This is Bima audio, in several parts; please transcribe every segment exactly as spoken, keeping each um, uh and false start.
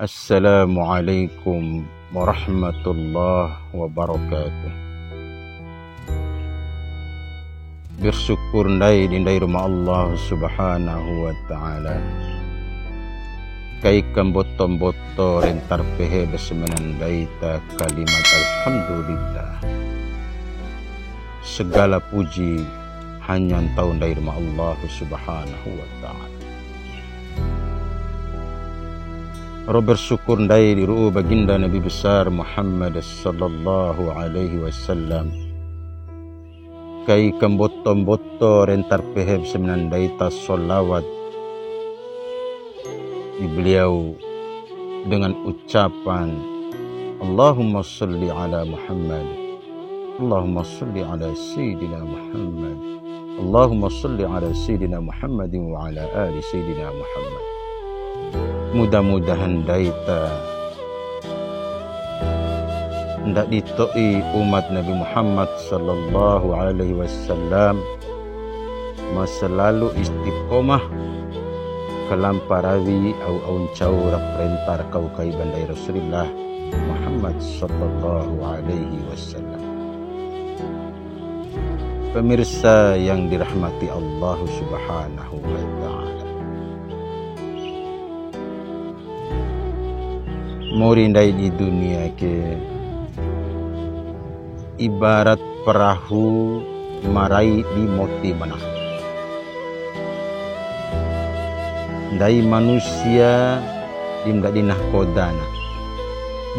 Assalamualaikum warahmatullahi wabarakatuh. Bersyukur ndai di ndai Ruma Allah Subhanahu wa Ta'ala. Kai kamboto-mboto rentar pehe besemenan ndai ta kalimat alhamdulillah. Segala puji hanya ntau ndai Ruma Allah Subhanahu wa Ta'ala. Ro bersyukur ndai di ru'u baginda Nabi besar Muhammad sallallahu alaihi wasallam. Kai kamboto-mboto rentar pehe besemenan ndai ta solawat di beliau dengan ucapan, Allahumma salli ala Muhammad, Allahumma salli ala Sayyidina Muhammad, Allahumma salli ala Sayyidina Muhammadin wa ala ali Sayyidina Muhammad. Mudah-mudahan ndai ta ndadi to'i umat Nabi Muhammad sallallahu alaihi wasallam ma selalu istiqomah kalampa rawi au-au ncau ra perenta kau kai ba ndai Rasulillah Muhammad sallallahu alaihi wasallam. Pemirsa yang dirahmati Allah Subhanahu wa Ta'ala. Mori ndai di dunia ke ibarat perahu ma rai di moti mena. Ndai manusia di ma ndadi nakodana,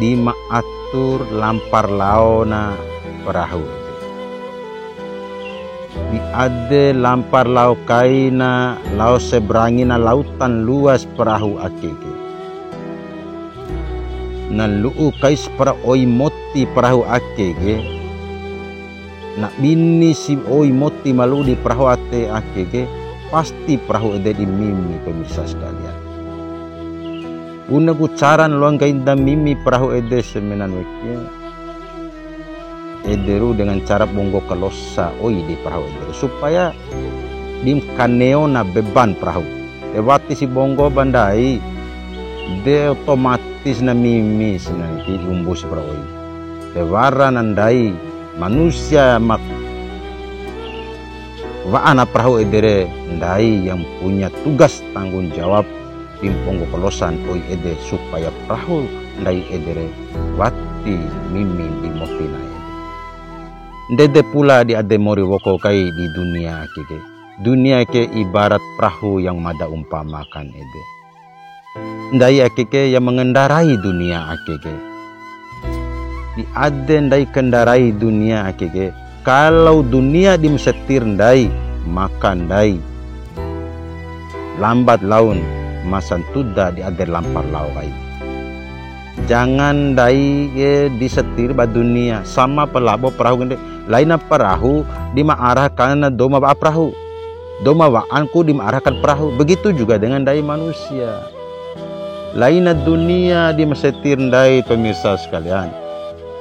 di ma atur lampar laona perahu. Di ade lampar lao kaina, lao seberangina lautan luas perahu ake ke. Na lu'u kaisi para oi moti perahu ake ke. Na bini si oi moti ma lu'u di perahu ate ake ke, pasti perahu ede di mimi, pemirsa sekalian. Bune ku caran loa nggahi da mimi perahu ede semenan weki. Ede ru dengan cara bonggo kalosa oi di perahu ede ru, supaya di ma kaneo na beban perahu. De wati si bonggo ba ndai, de otomatis na mimi si nangki umbu si perahu oi. De wara na ndai manusia ma wa'a na perahu ede re, ndai yang punya tugas tanggung jawab di ma bonggo kalosa oi ede supaya perahu ndai ede re wati mimi di moti na ede. Ndede pula di ade mori woko kai di dunia ake ke. Dunia ke ibarat perahu yang mada umpamakan ede. Ndai ake ke yang mengendarai dunia ake ke. Di ade ndai kendarai dunia ake ke. Kalau dunia di ma setir ndai, maka ndai lambat laun ma santuda di ade lampar lao kai. Jangan ndai ke di setir ba dunia, sama pa labo perahu ke ndai. Laina perahu di ma arahkan dou ma wa'a perahu. Dou ma wa'anku di ma arahkan perahu. Begitu juga dengan ndai manusia. Laina dunia di ma setir ndai, pemirsa sekalian.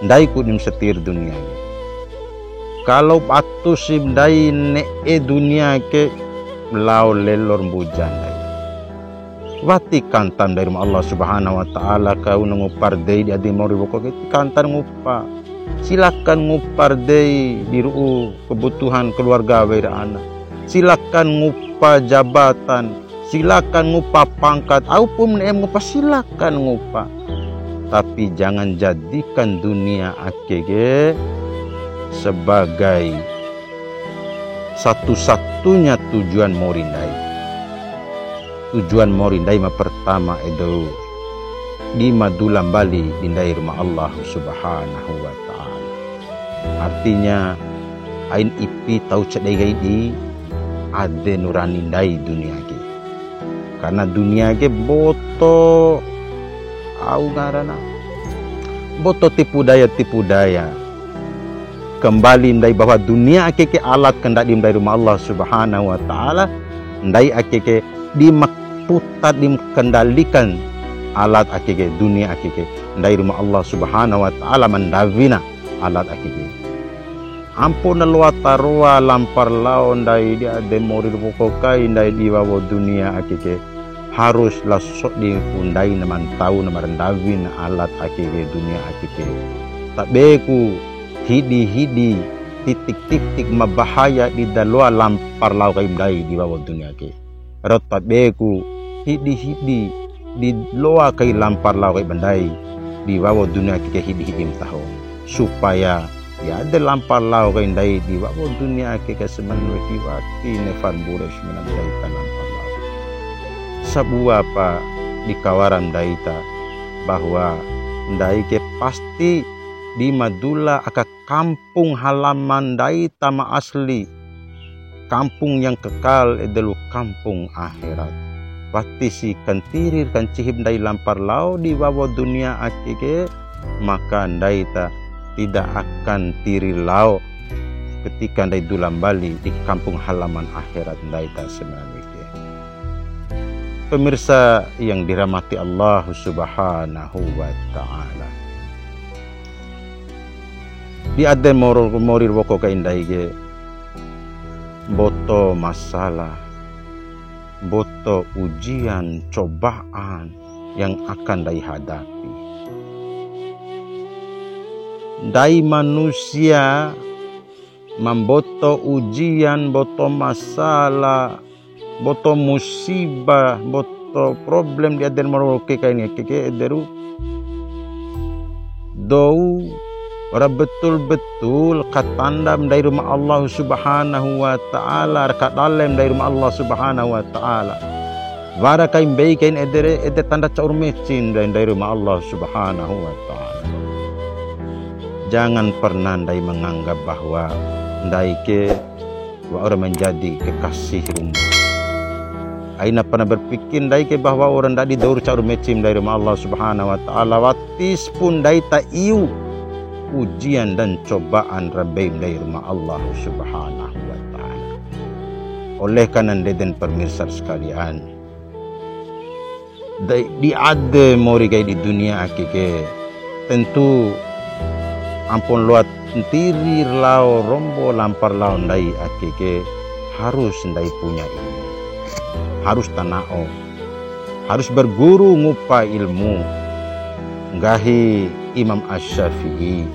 Ndaiku di ma setir dunia ke. Kalau batu si ndai ne'e dunia ke, lao lelor mbuja ndai. Wati kanta ndai Ruma Allah Subhanahu wa Ta'ala, kau na ngupa ra dei di ade mori woko ke, kanta ngupa. Silakan ngupa ra dei di ru'u kebutuhan keluarga wei ra ana. Silakan ngupa jabatan, silakan ngupa pangkat, au pun ne'em ngupa, silakan ngupa. Tapi jangan jadikan dunia ake ke sebagai satu-satunya tujuan mori ndai. Tujuan mori ndai ma pertama ede ru, di ma dula mbali di ndai Ruma Allah Subhanahu wa Ta'ala. Artinya, ain ipi tau cedei kai di ade nurani ndai dunia ke. Karena dunia ke mboto, au ngarana, mboto tipu daya, tipu daya. Kembali ndai bahwa dunia ake ke alat kendali ndai Ruma Allah Subhanahu wa Ta'ala, ndai ake ke di ma putar, di ma kendalikan alat ake ke, dunia ake ke. Ndai Ruma Allah Subhanahu wa Ta'ala ma ndawina alat ake ke. Ampo na loa taroa lampar lao ndai di ade mori ro woko kai ndai di wawo dunia ake ke. harus lao sodi ku ndai na ma ntau na ma ra ndawin alat ake ke dunia ake ke. Tabe ku hidi-hidi titik-titik ma bahaya di da loa lampar lao kai ba ndai di wawo dunia ke. Ro tabe ku hidi-hidi di loa kai lampar lao kai ba ndai di wawo dunia ake ke hidi-hidi ma taho. Supaya ya de lampar lao kai ndai di wawo dunia ake ke semen weki wati ne far bures mena ndai ta lampar lao. Sabua pa di kawara ndai ta bahwa ndai ke pasti di ma dula aka kampung halaman ndai ta ma asli. Kampung yang kekal ede lu kampung akhirat. Wati si kantiri ra kancihi ba ndai lampar lao di wawo dunia ake ke, maka ndai ta tidak akan tiri lao ketika ndai dula mbali di kampung halaman akhirat ndai ta sebenarnya ke. Pemirsa yang dirahmati Allah Subhanahu wa Ta'ala. Di ade moro-, mori ra woko kai ndai ke, mboto masalah, mboto ujian, cobaan yang akan ndai hadapi. Ndai manusia ma mboto ujian, mboto masalah, mboto musibah, mboto problem di ade moro ra woko kai ni ake ke ede ru. Dou ra betul-betul katanda ba ndai Ruma Allah Subhanahu wa Ta'ala, ra kadale ba ndai Ruma Allah Subhanahu wa Ta'ala. Wara kai mbei kain ede re, ede tanda caur meci ndai, ndai Ruma Allah Subhanahu wa Ta'ala. Jangan pernah ndai menganggap bahwa ndai ke wa'ura menjadi kekasih Ruma. Aina pernah berpikir ndai ke bahwa wa'ura ndadi dou ra caur meci ndai Ruma Allah Subhanahu wa Ta'ala, wati si pun ndai ta iu ujian dan cobaan ra mbei ndai Ruma Allah Subhanahu wa Ta'ala. Oleh karena ndede, pemirsa sekalian, Dai, di ade mori kai di dunia ake ke, tentu ampon loa ntiri ra lao rombo lampar lao ndai ake ke, harus ndai punya ilmu. Harus tana'o. Harus berguru ngupa ilmu. Nggahi Imam Asy-Syafi'i.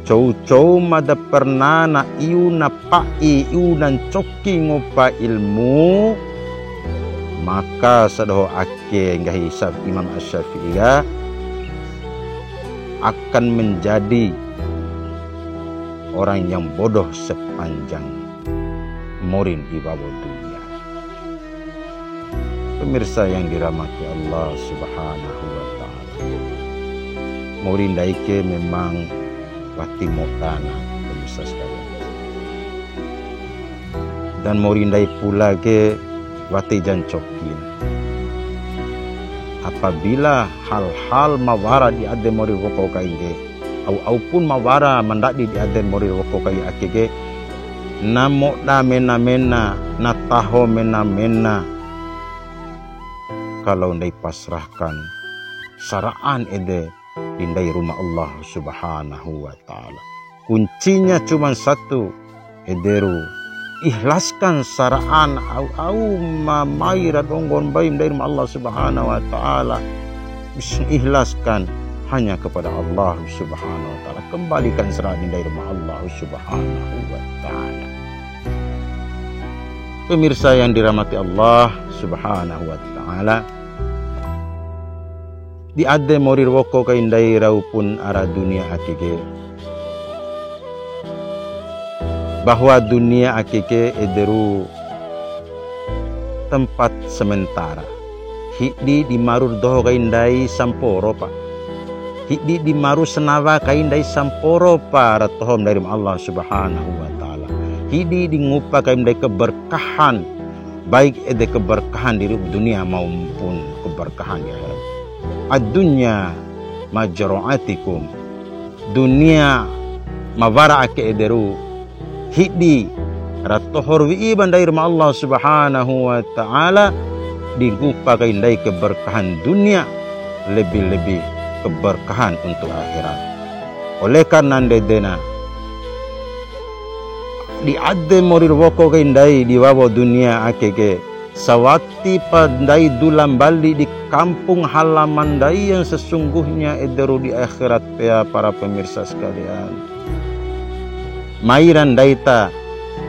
Cou-cou ma da perna na iu na pa'i, iu na ncoki ngupa ilmu, maka sia doho ake nggahi Sa-, Imam Asy-Syafi'i ka akan menjadi orang yang bodoh sepanjang mori di wawo dunia. Pemirsa yang dirahmati Allah Subhanahu wa Ta'ala. Mori ndai ke memang wati modana, pemirsa sekalian. Dan mori ndai pula ke wati ja ncokin. Apabila hal-hal ma wara di ade mori woko kai ke, au-au pun ma wara ma ndadi di ade mori woko kai ake ke, na moda mena-mena, na taho mena-mena, kalau ndai pasrahkan sara'an ede di ndai Ruma Allah Subhanahu wa Ta'ala. Kuncinya cuman satu, ederu, ikhlaskan sara'an au-au ma mai ra donggon mbaim ndai Ruma Allah Subhanahu wa Ta'ala. Bis-, ikhlaskan hanya kepada Allah Subhanahu wa Ta'ala. Kembalikan sara'an ndai Ruma Allah Subhanahu wa Ta'ala. Pemirsa yang dirahmati Allah Subhanahu wa Ta'ala, di ade mori ra woko kai ndai rau pun ara dunia ake ke, bahwa dunia ake ke ederu tempat sementara. Hidi di maru ra doho kai ndai samporo pa. Hidi di maru sanawa kai ndai samporo pa ra tohom ndai Ruma Allah Subhanahu wa Ta'ala. Hidi di ngupa kai ndai keberkahan, baik ede keberkahan di ru'u dunia maupun keberkahan di akhirat. Ad-dunya mazra'atukum. Dunia ma wara ake ederu hidi ra tohor wi'i ba ndai Ruma Allah Subhanahu wa Ta'ala, di ngupa kai ndai keberkahan dunia, lebih-lebih keberkahan untuk akhirat. Oleh karena ndedena, di ade mori ra woko kai ndai di wawo dunia ake ke, Sawatipa ndai dula mbali di kampung halaman ndai yang sesungguhnya ederu di akhirat pea, para pemirsa sekalian. Maira ndai ta,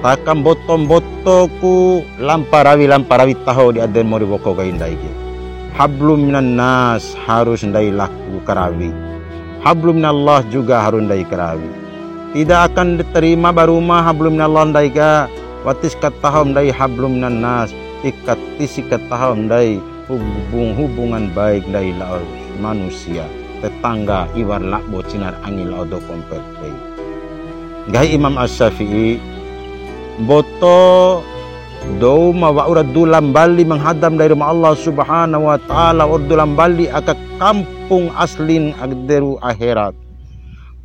taka mboto-mboto ku lampa rawi, lampa rawi taho di ade mori woko kai ndai ke. Hablum minan nas harus ndai laku karawi. Hablum minallah juga harus ndai karawi. Tidak akan diterima ba Ruma hablum minallah ndai ka, watis kataho ndai hablum minan nas, ti ka-, tisi kataho ndai hubung-, hubungan baik ndai lao manusia, tetangga, iwar labo, cinar angi lao dou kompe. Nggahi Imam As-Syafi'i, mboto dou ma wa'ura dula mbali menghadap ndai Ruma Allah Subhanahu wa Ta'ala, wa'ur dula mbali aka kampung aslin ederu akhirat.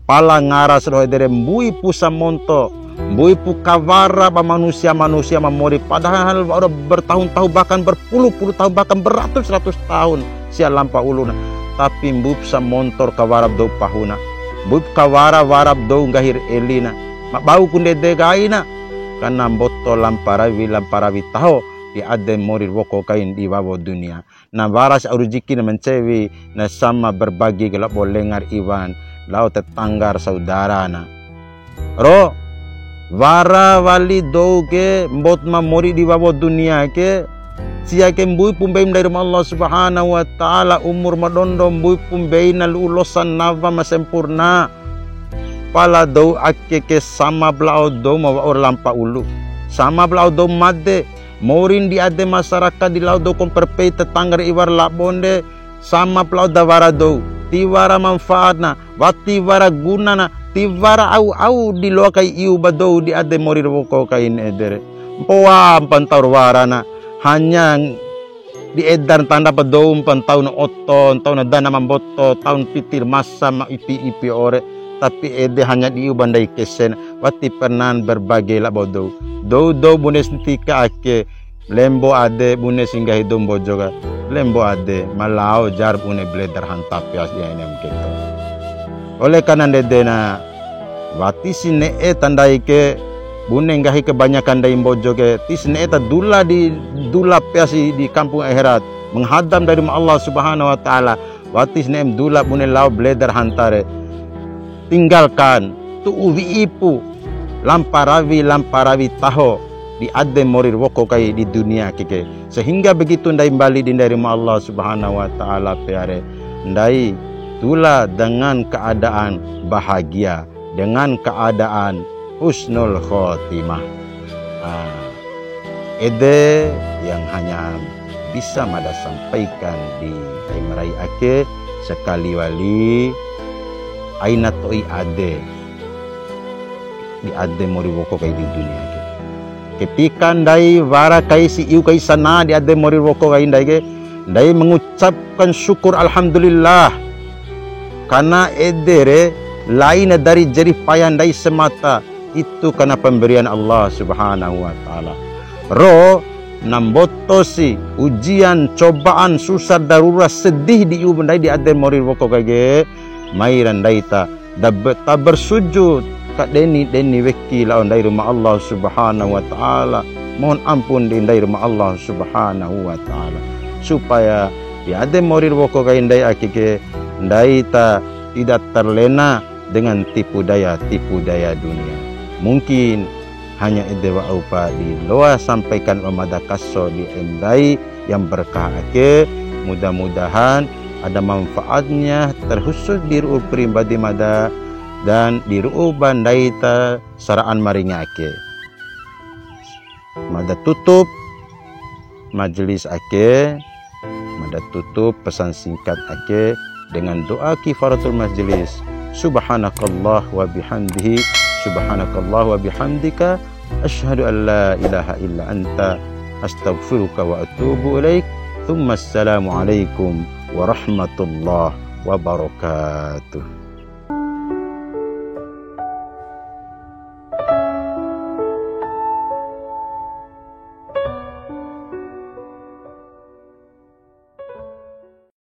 Pala ngara sia doho edere mbuipu samonto, mbuipu kawara ba manusia-manusia ma mori, padahal wa'ura bertahun-tahun, bahkan berpuluh-puluh tahun, bahkan beratus-ratus tahun sia lampa uluna. Tapi mbuipu samonto ra kawara ba dou pahuna, mbuipu kawara-wara ba dou nggahi ra elina, ma bau ku ndede kaina, karena mboto lampa rawi, lampa rawi taho di ade mori ra woko kain di wawo dunia. Na wara si au rejeki na ma ncewi, na sama berbagi kai labo lenga ra iwan, lao tetangga ra saudara na. Ro, wara wali dou ke, mboto ma mori di wawo dunia ke, sia ke mbuipu mbei ndai Ruma Allah Subhanahu wa Ta'ala, umur ma dondo, mbuipu mbei na lu'u losa nawa ma sempurna. Pala dou ake ke sama ba lao dou ma wa'ur lampa ulu, sama ba lao dou made, morin di ade masyarakat di lao dou kompe ra pei, tetangga ra iwar labo nde, sama pa lao da wara dou, tiwara manfaatna, wati wara gunana, tiwara au-au di loa kai iu ba dou di ade mori ra woko kain edere. Mpoa mpa ntau ra warana, hanya di eda ra ntanda pa dou mpa ntauna oto, ntauna dana ma mboto, taun piti ra masa ma ipi-ipi ore, tapi ede hanya di iu ba ndai kesen, wati pernan berbagai labo dou. Dou, dou bune santika ake, lembo ade bune si nggahi dou Mbojo ka, lembo ade, ma lao jar bune bledar hanta pea si aina mungkin to. Oleh karena ndede na, wati si ne'e ta ndai ke, bune nggahi kebanyakan ndai Mbojo ke, ti si ne'e ta dula di, dula pea si di kampung akhirat, menghadap ndai Ruma Allah Subhanahu wa Ta'ala, wati si ne'em dula bune lao bledar hanta re. Tinggalkan, tu'u wi'ipu, lampa rawi, lampa rawi taho, di ade mori ra woko kai di dunia ke ke. Sehingga begitu ndai mbali di ndai Ruma Allah Subhanahu wa Ta'ala pea re, ndai dula dengan keadaan bahagia, dengan keadaan husnul khotimah. Ah, ede yang hanya bisa mada sampaikan di ai marai ake, sekali wali aina to'i ade di ade mori woko kai di dunia ke. Ketika ndai wara kai si iu kai sana di ade mori woko kai ndai ke, ndai mengucapkan syukur alhamdulillah. Karena ede re laina dari jerih payah ndai semata, itu karena pemberian Allah Subhanahu wa Ta'ala. Ro, na mboto si ujian, cobaan, susah, darurat, sedih di iu ndai di ade mori woko kai ke, maira ndai ta da be-, ta bersujud, ka deni-deni weki lao ndai Ruma Allah Subhanahu wa Ta'ala, mohon ampun di ndai Ruma Allah Subhanahu wa Ta'ala, supaya di ade mori ra woko kai ndai ake ke, ndai ta tidak terlena dengan tipu daya, tipu daya dunia. Mungkin hanya ede wa'upa di loa sampaikan ba mada kaso di ai ndai yang berkah ake, mudah-mudahan ada manfaatnya, terkhusus di ru'u pribadi mada dan di ru'u ba ndai ta sara'an maringa ake. Mada tutup majelis ake, mada tutup pesan singkat ake dengan doa kifaratul majlis. Subhanakallah wa bihamdihi, subhanakallah wa bihamdika, asyhadu an la ilaha illa anta, astaghfiruka wa atubu ilaik. Tsumma assalamu alaikum warahmatullahi wabarakatuh.